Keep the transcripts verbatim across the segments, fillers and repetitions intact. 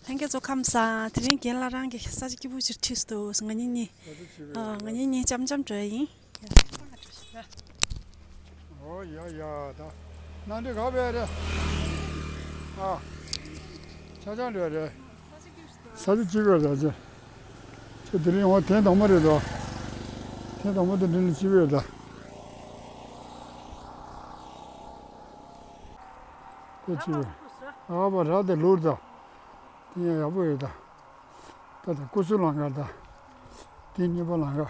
ལྷན་རྒྱས་ཚོ་ཁམས་བཟང་། དེ་རིང་རྒན་ལགས་རང་གི་ས་ཆ་སྐྱིད་པོ་ཅིག་ཁྲིད་འདུག་ང་གཉིས་གཉིས། ང་གཉིས་གཉིས་འཆམ་འཆམ་འགྲོ་ཡ་ཡིན། ཨོ་ཡ་ཡ་ད། གནམ་གྲུ་ག་པར་རེད། ཨ། ཆ་ཆང་འགྲོ་རེད། ས་ཆ་སྐྱིད་པོ་རེད་ད། ཁྱོད་དེ་རིང་འོ་ཐེངས་དང་པོ་རེད་དོ། ཐེངས་དང་པོ་དེ་འདྲ་ལ་སྐྱིད་པོ་རེད་ད། དེ་ཅི་རེད། ཨ་བ་ར་དེ་ལུར་ད། དེ་ཡང་ཡག་པོ་ཡོད་ད། ད་ད་ཀུ་སུ་ལང་ཀ་ད། དེ་གཉིས་པ་ལང་ཀ།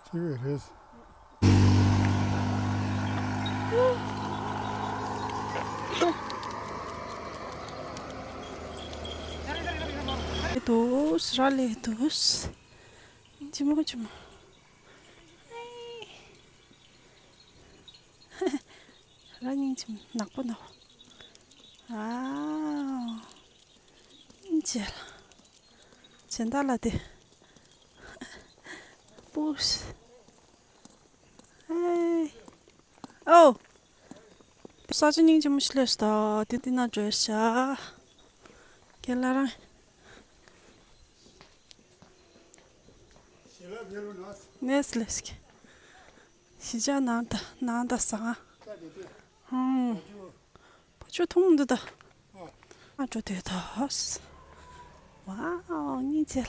ཅི་བས་རེད། དུས་ར་ལས་དུས། ཅི་མོ་ཅི་མོ། ར་སྙིང་རྗེ་ནག་པོ་ནག་པོ། ཨ། སྙིང་རྗེ་ལ། སྦྱིན་བདག་ལ་དེ། པུས། ཨེ། ཨོ། ས་ཆ་སྙིང་རྗེ་མོ་ཞིག་སླེབས་སོང་ད། དེ་འདི་ན་འགྲོ་ཤག་རྒན་ལགས་རང་། ནས་ལས་ཀྱི། གཞིས་ཆགས་ནང་ད་ནང་ད་ཟ། ཧུང་། བ་ཕྱུགས་ཐུང་འདི་ད། ཨ་འགྲོ་དུས་ད། ཝའོ་སྙིང་རྗེ་ལ།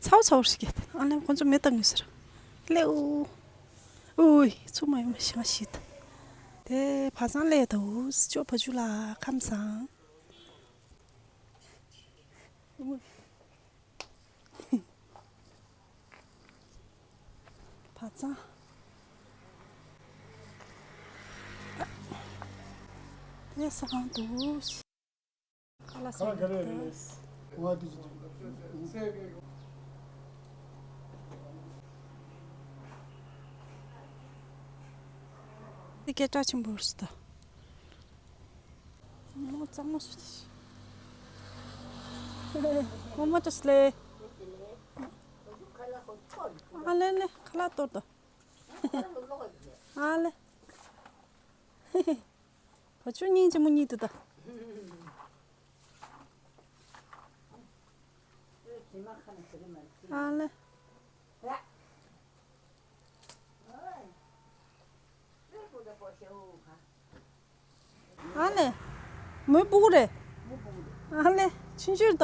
ཚའོ་ཚའོ་ཞིག་གིས་ཨ་ལེ་ཁོང་ཚོ་མེ་བཏང་གི་ཟེར། ལེའུ། ཨུའི་ཚུགས་མ་ཡོང་ཞིང་ཞིག་དེ་བ་ཚང་ལས་ད་འུ་ཅོ་བ་ཕྱུགས་ལ་ཁམས་བཟང་། བ་ཚང་། དེ་ས་གང་འདུག་ཁ་ལག་ཟ་གི་རེད། དེ་སྐད་གྲགས་ཆེན་པོ་རེད་ད། མོ་གཙང་མ་སུ་དེ། ངོ་མ་ཏྲ་སི་ལེ། ཨ་ལེ་ལེ་ཁ་ལག་གཏོར་ད། ཨ་ལེ། བ་ཕྱུགས་སྙིང་རྗེ་མོ་གཉིས་དེ་ད། ཨ་ལེ། ཨ་ལེ། མོའི་སྤུ་གུ་རེད། ཨ་ལེ། ཆུང་ཆུང་ད། བ་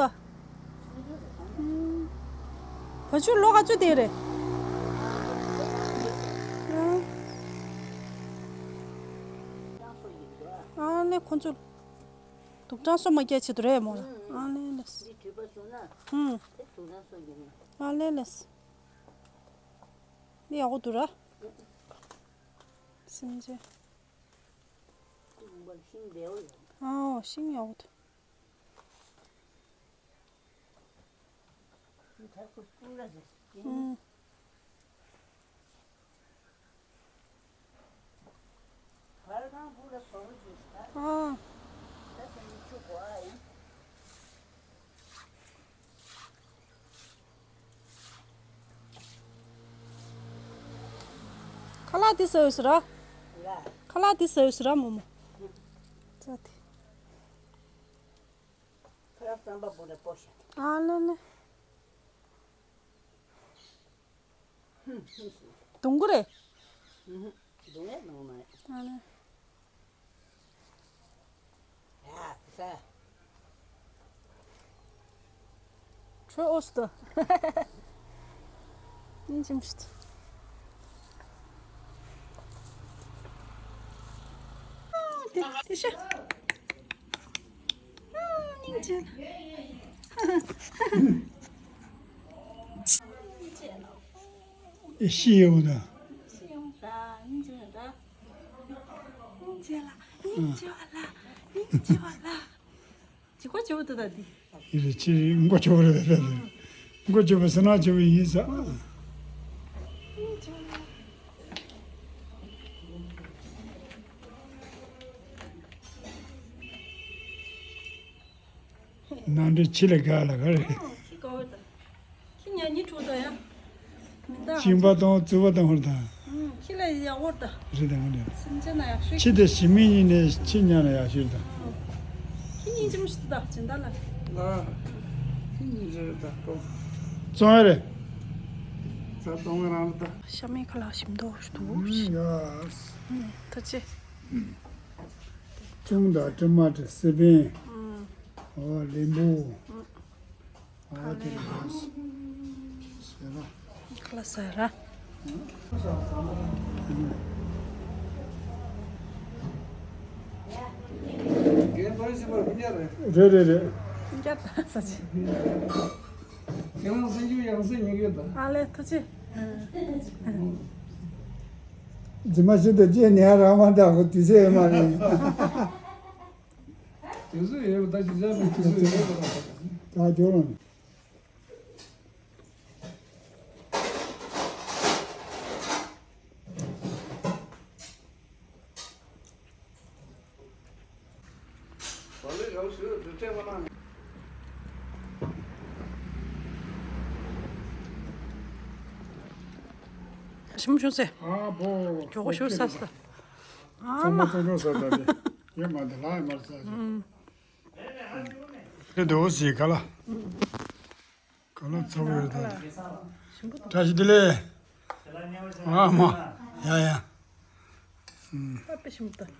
ཕྱུགས་ལོ་ག་ཚོད་དེ་རེད། ཨ་ལེ་ཁོ་ཚོ། དུག་སྦྲང་སོ་མ་རྒྱག་ཆེད་དུ་རེད་མོ་ལ། ཨ་ལེ་ལེ། འདི་དུས་པ་བྱུང་ན། ཨུམ། དེ་དུག་སྦྲང་སོ་ཡིན། ཨ་ལེ་ལེ། འདི་ཡག་པོ་འདུག་ར། སེམས་ཅན། ཤིང་བདེ་བོ་ཡོད། ཨའོ་ཤིང་ཡག་པོ་འདུག་ཨུམ། ཨ། ཁ་ལག་འདི་ཟ་འོས་ར། ཁ་ལག་འདི་ཟ་འོས་ར་མོ་མོ། ཙ་དེ། ཁ་ལག་རྩམ་པ་བུ་ལ་སྤོ་ཤག་ཨ་ལེ་ལེ། དུང་གུ་རེད། དུང་ཡ་དུང་མ་རེད། ཨ་ལེ། ཡ་ཟ། ཁྲོ་ཨོ་སྟོ། ཨིན་ཅིམ་སྟོ། དེ་དེ་ཤ། སྙིང་རྗེ་ལ། ཤི་ཡོང་ན། ཤི་ཡོང་ད་སྙིང་རྗེ་ལ། སྙིང་རྗེ་ལ་སྙིང་རྗེ་བ་ལ་སྙིང་རྗེ་བ་ལ། ཅི་གོ་ཅི་བོ་ཏུ་ད་དི། ཡི་རེ་ཅི་མགོ་ཅོ་བོ་རེད་ད་དི། མགོ་ཅོ་བོ་སེ་ན་ཅོ་བོ་ཡིན་ས། སྙིང་རྗེ་བ་ལ། ནང་འདྲེ་ཁྱི་ལ་དགའ་ལ་ག་རེ། ཁྱི་དགའ་བོ་དང་། ཁྱི་ཉ་ཉི་ཕྲུག་དང་ཡང་། མི་འདང་། གཅིན་པ་དང་རྩུབ་པ་དང་ཧོར་དང་། ཁྱི་ལ་ཡག་པོ་ རེད་དང་རེད། སེམས་ཅན་ན་ཡག་ཤོས། ཕྱི་དང་ཞི་མི་གཉིས་ནས་ཕྱི་ཉག་ན་ཡག་ཤོས་དང་། ཁྱི་གཉིས་ཅི་མི་ཤི་ད་ཅི་འདྲ་ལ། ལ། ཁྱི་གཉིས་རེད་ད་ཀོ། བཙོང་ཡ་རེད། ད་བཙོང་ཡ་རང་རེད་ད། ཤ་མེད་ཁ་ལག་ཞིམ་མདོག་ཞིག་འདུག་ཡ། ཐུགས་རྗེ་ཆེ། ཙུང་དང་ཊ་མ་ཊ་སི་པན། ཨོ་ལིམ་བུ། ཨ་དེ་རེད། ཟེར་ར། ཁ་ལག་ཟ་ར། རེད་རེད་རེད། ཨ་ལས་ཐུགས་རྗེ་ཆེ། རྫུན་མ་ཞིག་ཏུ་ཅེས་ནས་རང་མ་འདྲ་བོ་དུས་ཚོད་ཡོད་མ་རེད། དུས་ཚོད་ཡོད་པ་ད་ཅི་བྱ་མི་དུས་ཚོད་ཡོད་པ་ད། ད་འགྱོ་རུང་། ཞིམ་པོ་བྱུང་ཟེ། ཨ་བོ། མགྱོགས་པོ་ཞུ་ས་ས། ཨ་མ། ཚང་མ་ཚང་ཚང་ས་ས་དེ། ཡོད་མ་དེ་ལ་ཡོད་མ་ས་ས། ཨུམ། དེ་འདྲ་བོ་ཟིག་ག་ལ། ག་ལ་ཚ་བོ་ཡོད་ད། བཀྲ་ཤིས་བདེ་ལེགས། ཨ་མ། ཡ་ཡ། ཨུམ། ཨ་དཔེ་ཞིམ་པོ་འདུག་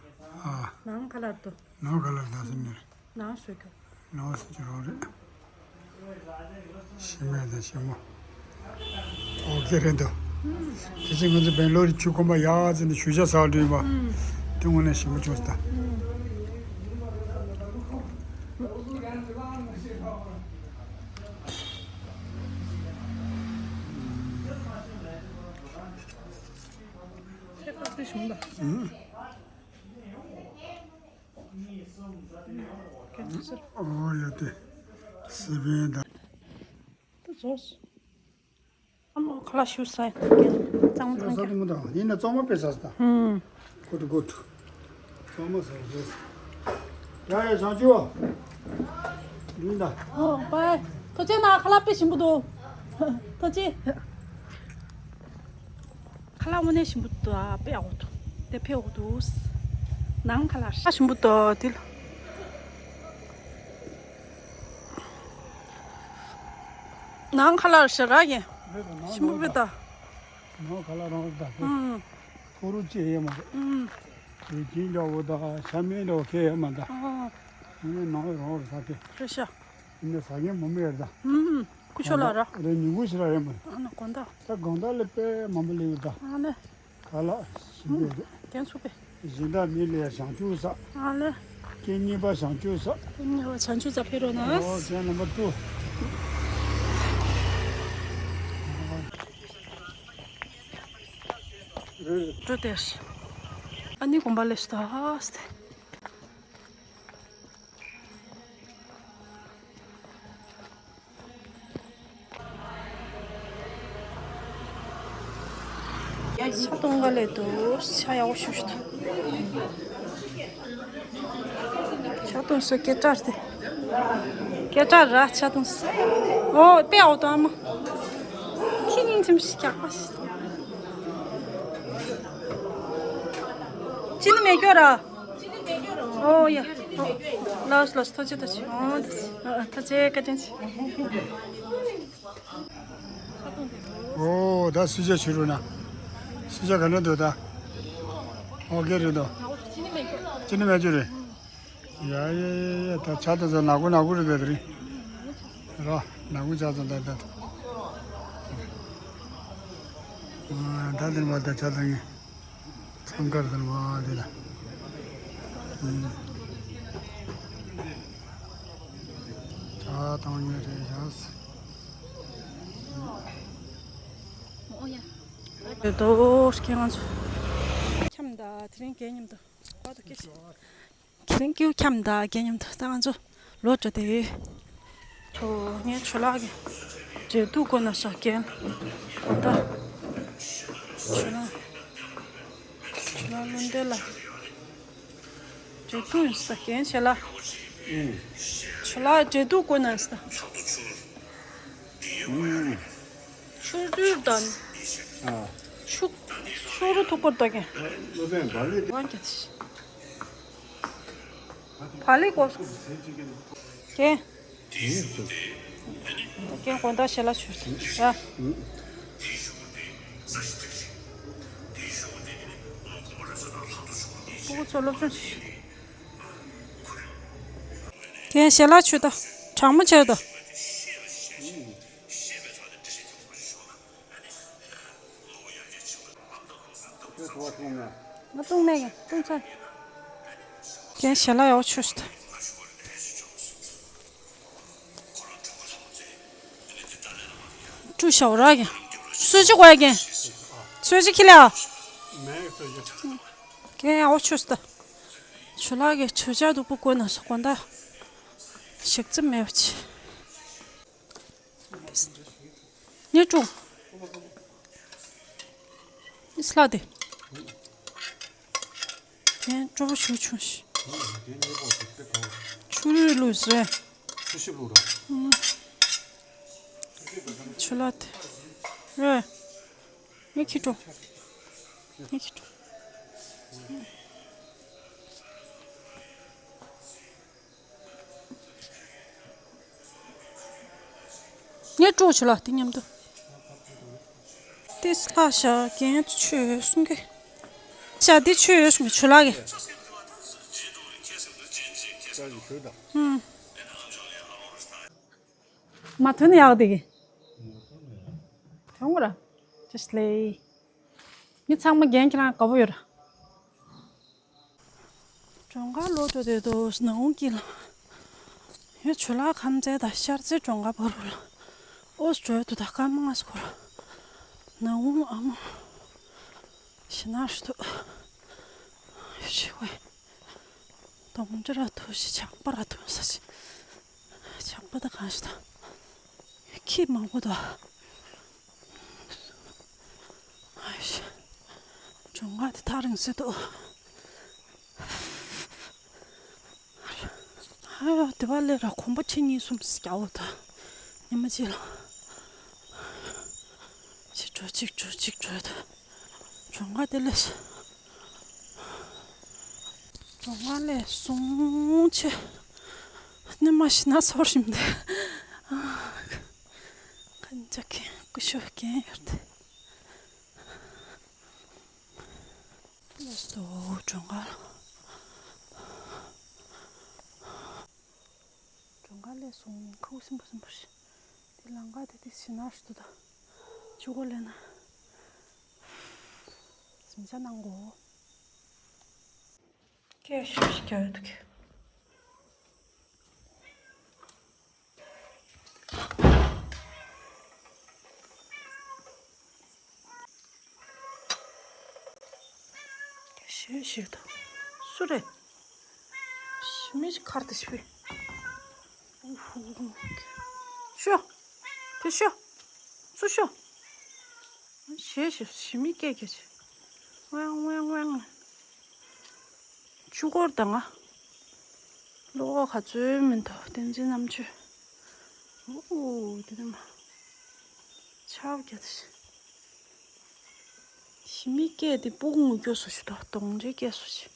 ཨ། ནང་ཁ་ལག་འདུག་ནང་ཁ་ལག་འདུག་ཟེར་ནས། ནང་བཟོས་རྒྱུ། ནང་བཟོས་རྒྱུ་རང་རེད། ཞིམ་མེད་དང་ཞིམ་མོ། ཨོ་ཁེ་རེད་འདུག་དེ་ཚེ་ང་ཚོ་སྦེང་ལོར་ཆུ་ཁོམ་པ་ཡག་ཙམ་ནས་ཞུ་བྱ་ཟ་འགྲོ་ཡིན་པ། དེ་དངོས་གནས་ཞིམ་པོ་བྱུང་སོང་ད། ཨོ་ཡ་དེ། སི་པན་དང་། ད་རྫོགས། ཨ་མ་ཁ་ལག་ཞུ་ས་ཡིན། གཙང་མ་ས་དུ་མོ་དང་ཡིན་ན་གཙང་མ་དཔེ་ཟ་ས་དང་། ཧུམ། གོ་ཏུ་གོ་ཏུ། གཙང་མ་ཟ་ཡིན་ཟ། ཡ་ཡ་བྱང་ཆུབ། འདི་ད། ཨོ་པའི། ཐུགས་རྗེ་ཆེ། ཁ་ལག་དཔེ་ཞིམ་པོ་འདུག་ཐུགས་རྗེ་ཆེ། ཁ་ལག་དངོས་གནས་ཞིམ་པོ་འདུག་ཨ་དཔེ་ཡག་པོ་འདུག་དེ་དཔེ་ཡག་པོ་འདུག་ནང་ཁ་ལག་ཞིམ་པོ་འདུག་དེ་ལ། ནང་ཁ་ལག་ཞེ་དྲག་ཡིན། ཞིམ་པོ་དཔེ་ད། ནང་ཁ་ལག་རང་ད། ཨུམ། ཁོ་རུ་ཅི་ཡོད་མ་རེད། ཨུམ། དེ་ཅིན་འདྲ་བོ་ད་ཤ་མེད་འདྲ་བོ་ཁེ་ཡོད་མ་ད། ཨོ། ངས་ནང་རང་རེད་ད་དེ། རེད་ཤག་ཡིན་ན་ཟ་མཁན་མང་པོ་ཡོད་ད། ཨུམ། སྐུ་ཞབས་ལགས་ར། རེད་ཉིན་གུང་ཞིག་ར་ཡོད་མ་རེད། ཨ་ན་དགོང་དག་ད་དགོང་དག་ལ་དཔེ་མང་པོ་སླེབས་ཡོད་ད། ཨ་ལེ། ཁ་ལག་ཞིམ་པོ་རེད། ཁྱེད་ཚོ་པས། སྦྱིན་བདག་མི་ལ་བྱང་ཆུབ་བསགས། ཨ་ལེ། རྐྱེན་གཉིས་པ་བྱང་ཆུབ་བསགས། རྐྱེན་གཉིས་པ་བྱང་ཆུབ་བསགས་ཕེབས་རོགས་གནང་། ཨོ་རྐྱེན་ནམ་པར་ཊུ། འགྲོ་དེར། ཨ་ནི་དགོན་པ་ལས་སུ་ད་ཧ་སྟེ། ཤ་སྟོང་ག་ལས་འདུག་ཤ་ཡག་པོ་ཞིག་ཞུ་ཐུབ། ཤ་སྟོང་སོ་སྐད་གྲགས་ཏེ། སྐད་གྲགས་ར་ཤ་སྟོང་སོ། ཨོ་དཔེ་ཡག་པོ་འདུག་ཨ་མ། ཁྱི་སྙིང་རྗེ་མོ་ཞིག་རྒྱག་པ་ཞིག་ཅི་ནི་མེད་སྐྱོ་ར། ཨོ་ཡ། ལགས་ལགས་ཐུགས་རྗེ་ཐུགས་རྗེ། ཨོ་ཐུགས་རྗེ་བཀའ་དྲིན་ཆེ། ཨོ་ད་སུ་ཇ་ཞུ་རུ་ན། སུ་ཇ་ག་འདྲ་འདུག་ད། ཨོ་གེ་རེད་དོ། ཅི་ནི་མེད་རྒྱུ་རེད། ཡ་ཡ་ཡ་ཡ་ད་ཇ་ད་ཟ་ནག་པོ་ནག་པོ་རེད་ད་དེ་རིང་། ར་ནག་པོ་ཇ་ད་ད་ད། ད་དེ་མ་ད་ཇ་ད་ངས། ཚང་ཀར་དང་བ་དེ་ལ། ཨུམ། ད་དང་ཉེ་རེ་ཡ། ཨོ་ཡ། དོ་སྐྱེ་ང་ཚོ། འཁྱམ་ད་དེ་རིང་རྒས་མཉམ་དུ། གོ་ད་སྐྱེ་ཤི། དེ་རིང་ཀེའུ་འཁྱམ་ད་རྒས་མཉམ་དུ་ད་ང་ཚོ། ལོ་འགྲོ་དེ། ཁྱོ་ངའི་ཇོ་ལགས་ཀྱི་འབྲས་ཐུག་བསྐོལ་ན་ས་རྒན། ད་ཇོ་ལགས་ཇོ་ལགས་བློ་འདས་ལ་འབྲས་ཐུག་ཡིན་ས་རྒན་བྱས་ལ། ཇོ་ལགས་འབྲས་ཐུག་བསྐོལ་ན་ས། ཆུ་རུལ་དང་། ཨ། ཆུ། ཤོ་རུ་ཐུག་པར་ཏོ་ཀན། ཝང་ཀྱ་ཤི། བ་ལི་གོ། ཀན། ཀན་གོན་ད་ཞལ་ལག་མཆོད་ད། ཡ། ཕྲུ་གུ་ཚོ་སློབ་སྦྱོང་བྱེད། ཀན་ཞལ་ལག་མཆོད་ད། གྲང་མོ་བྱེད་ད། ང་བཏུང་མེད་གི་བཏུང་ཚར། ཀན་ཞལ་ལག་ཡག་མཆོད་ད། ཀྲུ་ཞའོ་ར་གི། སུ་ཅི་གོ་ཡ་གི། སུ་ཅི་ཁི་ལ། གི་ཡའོ་ཆུ་སྟ། ཆུ་ལག་གི་ཆུ་ཆ་དུ་པུ་གོ་ན་སོ་གོ་འདའ། ཞིག་ཙམ་མེད་པ་ཆེ། ཉེ་ཀྲུ། ཨིས་ལ་དེ། དེ་ཀྲོ་པོ་ཆུ་ཆུང་ཞིག་ཆུ་རུད་ལུས་རེད། ཆུ་ཞིབ་ལུག་ར། ཆུ་ལ་དེ། རེད། ངས་ཁྱི་ཀྲོ། ངས་ཁྱི་ཀྲོ། ངས་སྤྲོ་བྱོས་ལ་དེ་མཉམ་དུ། ཏིས་ལྷ་ཤ་རྒན་ཆོས་གསུང་གི། ཤ་འདི་ཆོས་ཡོད་གསུང་གི་ཆོས་ལགས་ཀྱི། ཧུམ། མ་ཐོན་ཡག་དེ་གི། ཐོན་གོ་ར། ཅེས་ལེ། མི་ཚང་མ་རྒན་ཁྱེད་རང་དགའ་པོ་ཡོད་ར། གྲོང་ཁར་ལོག་འགྲོ་དེ་དུ་ནང་ངུ་ཀི་ལ། ཡོད་ཆུ་ལག་ཁམས་ཚད་དང་ཤར་ཚད་གྲོང་ཁར་བར་རུ་ལ། ཨོས་འགྲོ་དུ་ད་སྐར་མ་ལྔ་སྐོར། ནང་ངུ་ཨ་མ། ཤི་ན་ཧྲི་ཐུ། ཤི་ཝེ། དོང་ཅི་ར་ཐུ་ཤི་ཆག་པ་ར་ཐུ་ས་ཤི། ཆག་པ་ད་གང་ཤི་ད། ཁྱི་མང་པོ་དོ། ཨ་ཤ། གྲོང་ཁ་དེ་ཐག་རིང་སེ་དོ། ཨ་ཡོ་དེ་བ་ལས་ར་གོམ་པ་ཁྲི་གཉིས་གསུམ་སྐྱ་བོ་དང་། ཉི་མ་གཅིག་ལ། ཅིག་འགྲོ་ཅིག་འགྲོ་ཅིག་འགྲོ་དང་། གྲོང་ཁ་དེ་ལས། གྲོང་ཁ་ལས་སོང་ཆེ། སྣེ་མ་ཤི་ན་ཚོར་བཞིན་དེ། ཁན་ཅག་གི་ཀུ་ཤུ་གན་ཡོད་དེ། ལས་སོ་གྲོང་ཁ། གྲོང་ཁ་ལས་སོང་ཁུག་སིམ་པོ་སིམ་པོ་ཞིག་དེ་ལང་ཀ་དེ་དེ་ཤི་ན་ཧྲི་དུ་ད། ཆུ་གོ་ལས་ན། སིམ་ཆ་ནང་གོ། སྐད་ཤུགས་ཤིག་རྒྱག་ཡོད་འདུག་ག་ཤེས་ཤིག་དང་། སུ་རེད། ཞི་མི་ཞིག་ཁར་དུ་ཞིག་པས། ཤོ། དེ་ཤོ། སུ་ཤོ། ཞེས་ཞེས་ཞི་མི་སྐད་སྐད་ཆེ། ཝང་ཝང་ཝང་། ཆུ་འཁོར་དང་ང་། བློ་ཁ་ག་ཚོད་མི་འདུག་བསྟན་འཛིན་རྣམ་དཔྱོད། ཨོ་དེ་ནི་མ། ཆའོ་རྒྱ་དེ། ཞི་མི་སྐད་དེ་སྤུ་གུ་ངུ་སྐྱོ་སུ་ཞིག་དང་གདོང་འདྲའི་སྐད་སུ་ཞིག